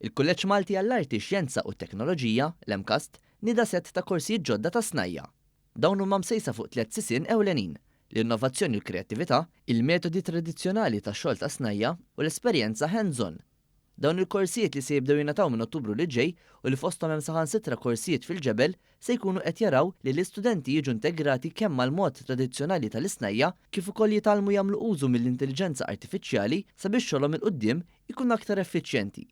Il-Kulleġġ Malti għall-Arti, Xjenza u Teknoloġija, l-MCAST, nieda sett ta' korsijiet ġodda ta' snajja'. Dawn huma msejsa fuq tliet sisien ewlenin, l-innovazzjoni u l-kreattività, il-metodi tradizzjonali tax-xogħol ta' snajja' u l-esperjenza hands-on. Dawn il-korsijiet li se jibdew jingħataw minn Ottubru li ġej u li fosthom hemm saħansitra korsijiet fil-ġebel se jkunu qed jaraw li l-istudenti jiġu integrati kemm mal-mod tradizzjonali tal-isnajja' kif ukoll jitgħallmu jagħmlu użu mill-intelliġenza artifiċjali sabiex xogħolhom 'il quddiem ikun aktar effiċjenti.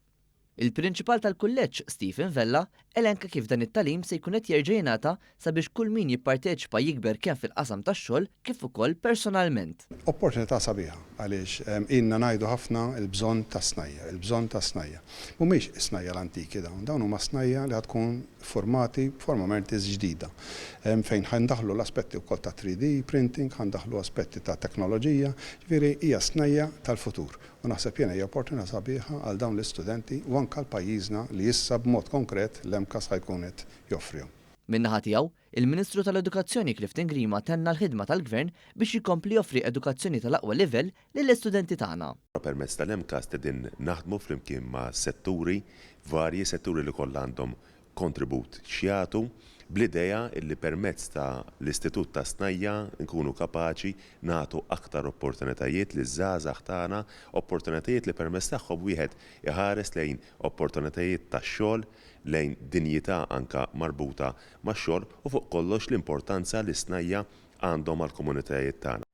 Il-Prinċipal tal-Kulleġġ, Stephen Vella, elenka kif dan it-tagħlim se jkun qed jerġa' jingħata sabiex kull min jipparteċipa jikber kemm fil-qasam tax-xogħol kif ukoll personalment. Opportunità sabiħa għaliex ilna ngħidu ħafna l-bżonn tas-snajja', il-bżonn tas-snajja'. Mhumiex is-snajja' l-antiki dawn, dawn huma snajja' li ħa tkun ffurmati b'forma mentis ġdida fejn ħa ndaħħlu l-aspetti wkoll ta' 3D printing, ħa ndaħħlu aspetti ta' teknoloġija, ġifieri hija snajja' tal-futur. U naħseb jiena hija opportunità sabiħa għal dawn l-istudenti u anke għal pajjiżna li issa b'mod konkret l-MCAST ħa jkun qed joffrihom. Min-naħa tiegħu, il-Ministru tal-Edukazzjoni Clifton Grima tenna l-ħidma tal-Gvern biex jkompli joffri edukazzjoni tal-aqwa livell lill-istudenti tagħna. Permezz tal-MCAST qegħdin naħdmu flimkien ma' setturi varji, setturi li kollha għandhom kontribut x'jagħtu, bl-idea illi permezz ta' l-Istitut tas-Snajja' nkunu kapaċi nagħtu aktar opportunitajiet liż-żgħażagħ tagħna, opportunitajiet li permezz tagħhom wieħed iħares lejn opportunitajiet ta' xogħol, lejn dinjità anke marbuta max-xogħol u fuq kollox l-importanza li s-snajja' għandhom għall-komunitajiet tagħna.